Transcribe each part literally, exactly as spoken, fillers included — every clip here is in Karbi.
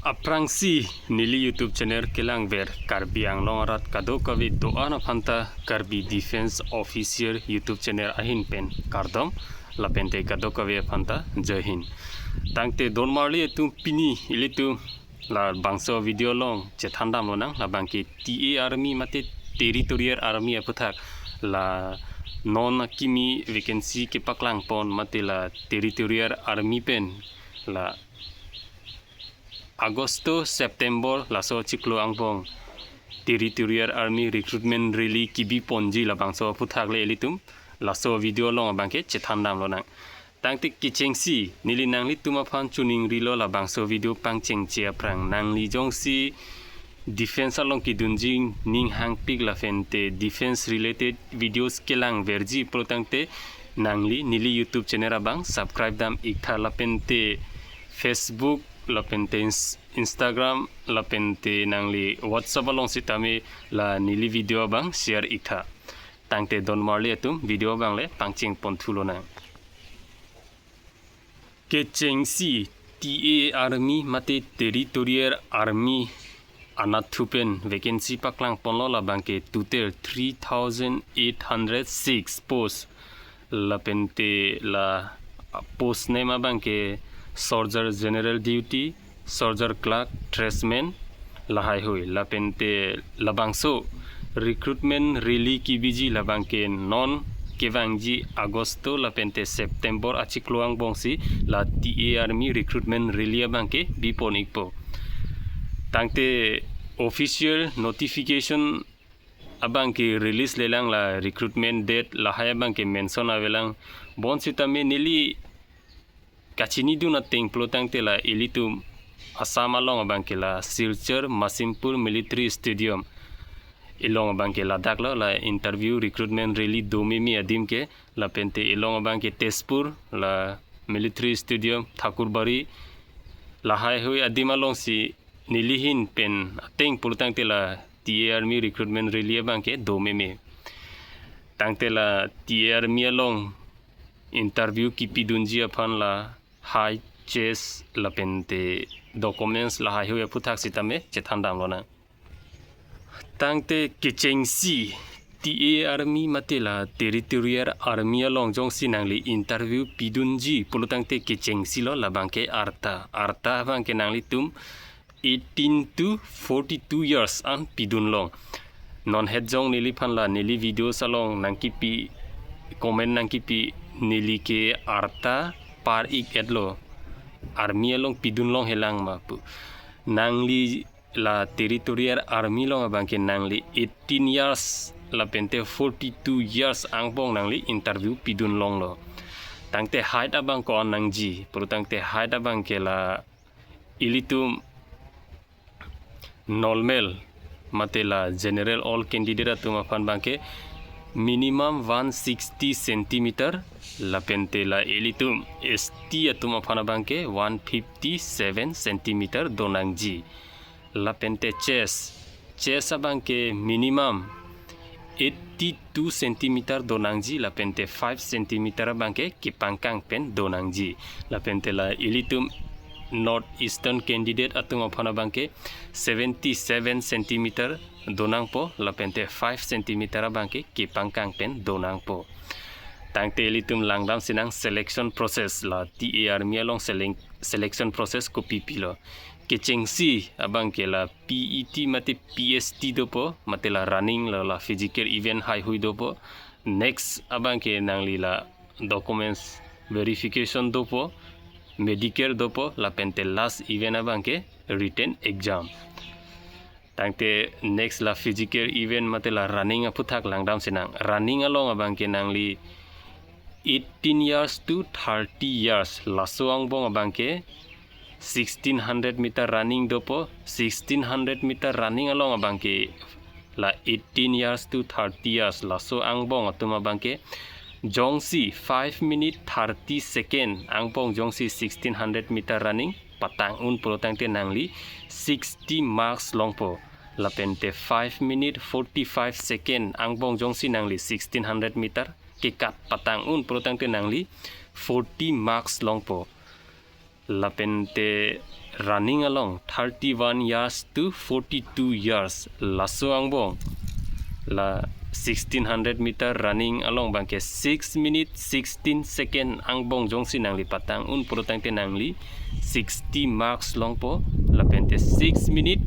Aphrangsi neli YouTube channel kelangver Karbi Anglong arat kadokave do-an aphanta Karbi Defence Officer YouTube channel ahin pen kardom lapente kadokave aphanta Jai Hind. Tangte donmarli atum, pini ilitum labangso video along chethan damlonang, labangke T A Army mate Territorial Army aputhak la non akimi vacancy kepaklangpon mate la Territorial Army pen la August to September laso chiklo angbong Territorial Army Recruitment Rally kebiponji labangso aputhak le ilitum laso video along abangke chethan damlonang. Tangte kechengsi neli nanglitum aphan choningrilo, labangso video pangchengche aphrang nangli jongsi defence along kedunji ning hangpik lapente defence related videos kelangverji pulotangte nangli neli YouTube channel abang subscribe dam iktha lapente Facebook lapente Ins-, Instagram lapente nangli WhatsApp along sitame la neli video abang share iktha. Tangte donmarli atum video abang le pangchengponthulonang. Kechengsi T A Army mate Territorial Army anatthu pen vacancy paklangponlo, labangke total three thousand eight hundred six post. Lapente la post name abangke Soldier General Duty, Soldier Clerk, Tradesman, lahaihui. Lapente labangso recruitment rally kebiji labangke non kevangji August to lapente September achiklo angbongsi la T A Army recruitment rally abangke bipon ikpo. Tangte official notification abangke release lelang, la recruitment date lahai abangke mention avelang. Bonsitame neli kachinidun ateng pulotangte la ilitum Assam along abangke la Silchar Masimpur Military Stadium along abangke ladaklo la interview recruitment rally do meme adim ke, lapente along abangke Tezpur la Military Stadium, Thakurbari, lahaihui adim alongsi neli ahin pen ateng pulotangte la T A Army recruitment rally abangke do meme. Tangte la T A Army along interview kepidunji aphan la height, chest lapente documents lahaihui aputhak sitame chethan damlonang. Tangte kechengsi T A Army mate la Territorial Army along jongsi nangli interview pidunji pulotangte kechengsilo, labangke arta. Arta abangke nanglitum eighteen to forty-two years an pidunlong. Non hetjong neliphan la neli videos along nangkepi, comment nangkepi, neli ke arta par-ik-etlo. Army along pidunlonghelang ma pu. Nangli la Territorial Army along abangke nangli eighteen years lapente forty-two years angbong nangli interview pidunlonglo. Tangte height abang ko-an nangji pulotangte height abangke la ilitum normal mate la general all candidate atum aphan abangke minimum one sixty centimeter, lapente la ilitum S T atum aphan abangke one fifty-seven centimeter donangji. Lapente chest, chest abangke minimum eighty-two centimeter donangji, lapente five centimeter abangke kepangkang pen donangji. Lapente la ilitum North Eastern candidate atum aphan abangke seventy-seven centimeter donangpo, lapente five centimeter abangke kepangkang pen donangpo. Tangte ilitum langdamsinang selection process, la T A Army along seleng-, selection process kopi pilo. Kechengsi abangke la P E T mate P S T dopo, mate la running la, la physical event haihui dopo. Next abangke nangli la documents verification dopo, medical dopo, lapente last event abangke written exam. Tangte next la physical event mate la running aputhak langdamsinang. Running along abangke nangli eighteen years to thirty years, laso angbong abangke sixteen hundred meter running dopo. Sixteen hundred meter running along abangke la eighteen years to thirty years, laso angbong atum abangke jongsi five minute thirty second angbong jongsi sixteen hundred meter running patang un pulotangte nangli sixty marks longpo. Lapente five minute forty-five second angbong jongsi nangli sixteen hundred meter kekat patang un pulotangte nangli forty marks longpo. Lapente running along thirty-one years to forty-two years, laso angbong la sixteen hundred meter running along abangke six minute sixteen second angbong jongsi nangli patang un pulo tangte nangli sixty marks longpo, lapente six minute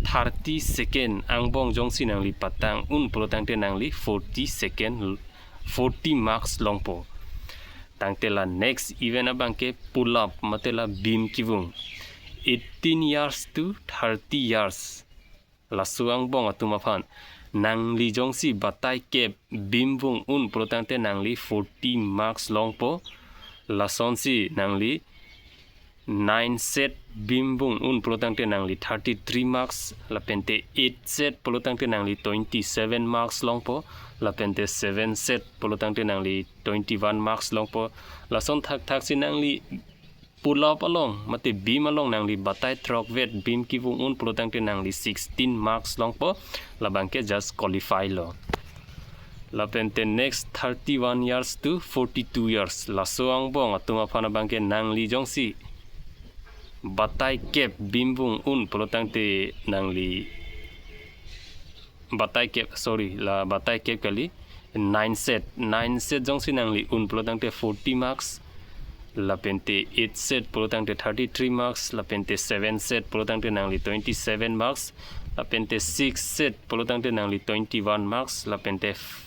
thirty second angbong jongsi nangli patang un pulo tangte nangli forty second, forty marks longpo. Tangte la next event abangke pull up mate la beam kevung, eighteen years to thirty years, laso angbong atum aphan. Nangli jongsi batai kep beam vung un pulo tangte nangli forty marks longpo. Lasonsi nangli nine set beam vung un pulo tangte nangli thirty-three marks, lapente eight set pulo tangte nangli twenty-seven marks longpo, lapente seven set pulo tangte nangli twenty-one marks longpo. Lason thakthak si nangli pull up along mate beam along nangli batai throkvet beam kevung un pulo tangte nangli sixteen marks longpo, labangke just qualify lo. Lapente next thirty-one years to forty-two years, laso angbong atum aphan abangke nangli jongsi batai kep beam vung un pulo tangte nangli batai kep, sorry, la batai kep kali, nine set, nine set jongsi nangli un pulo tangte forty marks, lapente eight set pulo tangte thirty-three marks, lapente seven set pulo tangte nangli twenty-seven marks, lapente six set pulo tangte nangli twenty-one marks, lapente f-,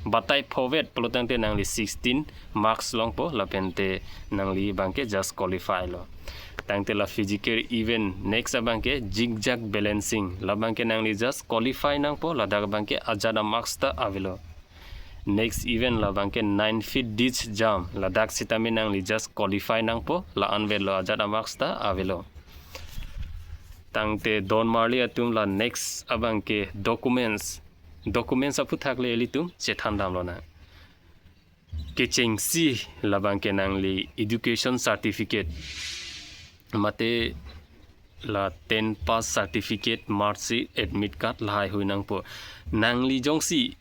batai phovet pulo tangte nangli sixteen marks longpo, lapente nangli abangke just qualify lo. Tangte la physical event next abangke zigzag balancing, labangke nangli just qualify nangpo, ladak abangke ajat a-marks ta avelo. Next event labangke nine feet ditch jump, ladak sitame nangli just qualify nangpo, la-an avelo, ajat a-marks ta avelo. Tangte don marli atum la next abangke documents. Documents aphuthak le ilitum chethan damlonang. Kechengsi labangke nangli education certificate mate la ten pass certificate, mark sheet, admit card lahai hui nangpo. Nangli jongsi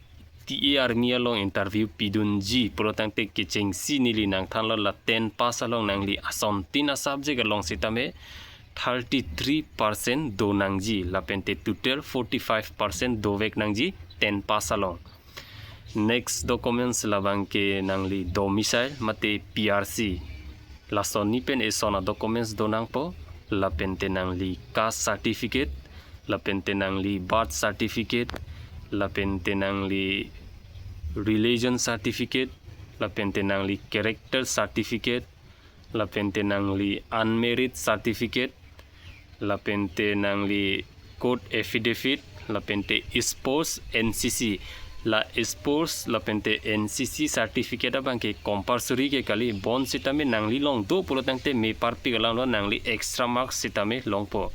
T A Army along interview pidunji pulo tangte kechengsi neli nangthanlo, la ten pass along nangli asontin a-subject along sitame thirty-three percent do nangji, lapente total forty-five percent dovek nangji ten pass along. Next documents labangke nangli domicile mate P R C, lason ni pen eson a-documents do nangpo, lapente nangli caste certificate, lapente nangli birth certificate, lapente nangli religion certificate, lapente nangli character certificate, lapente nangli unmarried certificate, lapente nangli court affidavit, lapente sports, N C C. La sports lapente N C C certificate abangke compulsory ke kali, bonsitame nangli along do pulo tangte me parpik alamlo, nangli extra marks sitame longpo.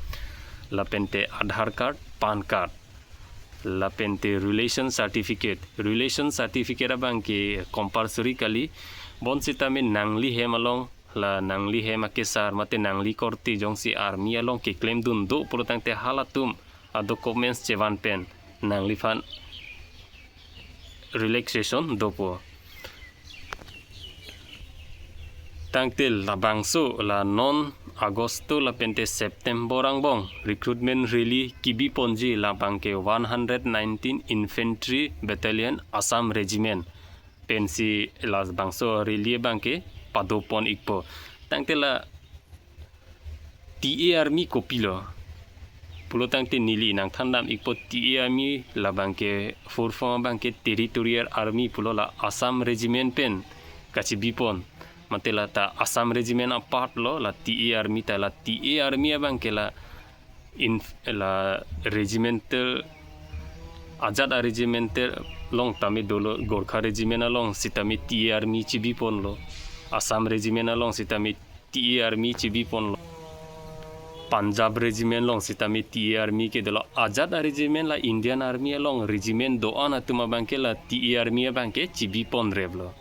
Lapente Aadhaar card, PAN card, lapente relation certificate. Relation certificate abangke compulsory kali, bonsitame nangli hem along, la nangli hem akesar mate nangli korte jongsi army along keklemdun do pulo tangte halatum a-documents chevan pen nangliphan relaxation dopo. Tangte labangso la non Agosto lapente September angbong recruitment rally kebiponji, labangke one hundred nineteen Infantry Battalion Assam Regiment pensi labangso rally abangke padopon ikpo. Tangte la T A Army kopilo pulo tangte neli nangthan dam ikpo, T A Army labangke full form abangke Territorial Army pulo, la Assam Regiment pen kachebipon. Mate la ta Assam Regiment a-part lo, la T A Army ta, la T A Army abangke la inf-, la regimental, ajat a-regimental along tame dolo, Gorkha Regiment along sitame T A Army chebiponlo, Assam Regiment along sitame T A Army chebiponlo, Punjab Regiment along sitame T A Army ke dolo, ajat a-regiment la Indian Army along regiment do-an atum abangke la T A Army abangke chebiponreplo.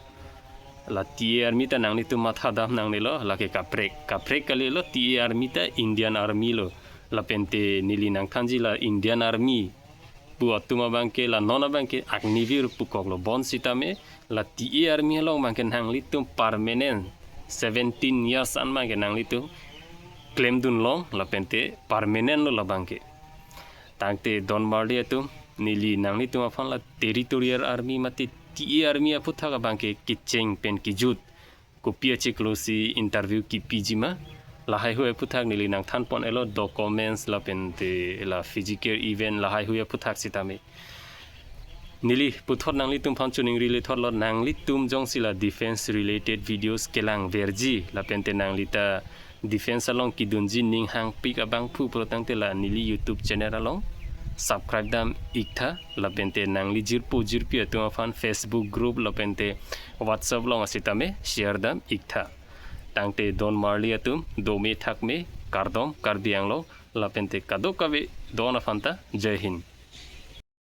La T A Army ta nanglitum matha dam nangnelo, lake kaprek, kaprek kalilo, T A Army ta Indian Army lo. Lapente neli nangthanji la Indian Army pu atum abangke, la non abangke Agniveer pukoklo, bonsitame la T A Army along abangke nanglitum permanent seventeen years an abangke nanglitum klemdun long lapente permanent lo labangke. Tangte don marli atum, neli nanglitum aphan la Territorial Army mate T A Army aphuthak abangke kecheng pen kejut kopi achiklo si interview kipiji ma, lahaihui aphuthak neli nangthanpon-elo, documents lapente la physical event lahaihui aphuthak sitame. Neli puthot nanglitum aphan choningri lethotlo, nanglitum jongsi la defense related videos kelang verji lapente nanglita defense along kedunji ning hangpik abangphu pulo tangte la neli YouTube channel along subscribe dam iktha lapente nangli jirpo jirpi atum aphan Facebook group lapente WhatsApp along asitame share dam iktha. Tangte don marli atum, dome thakme, kardom Karbi Anglong lapente kadokave don aphanta, Jai Hind.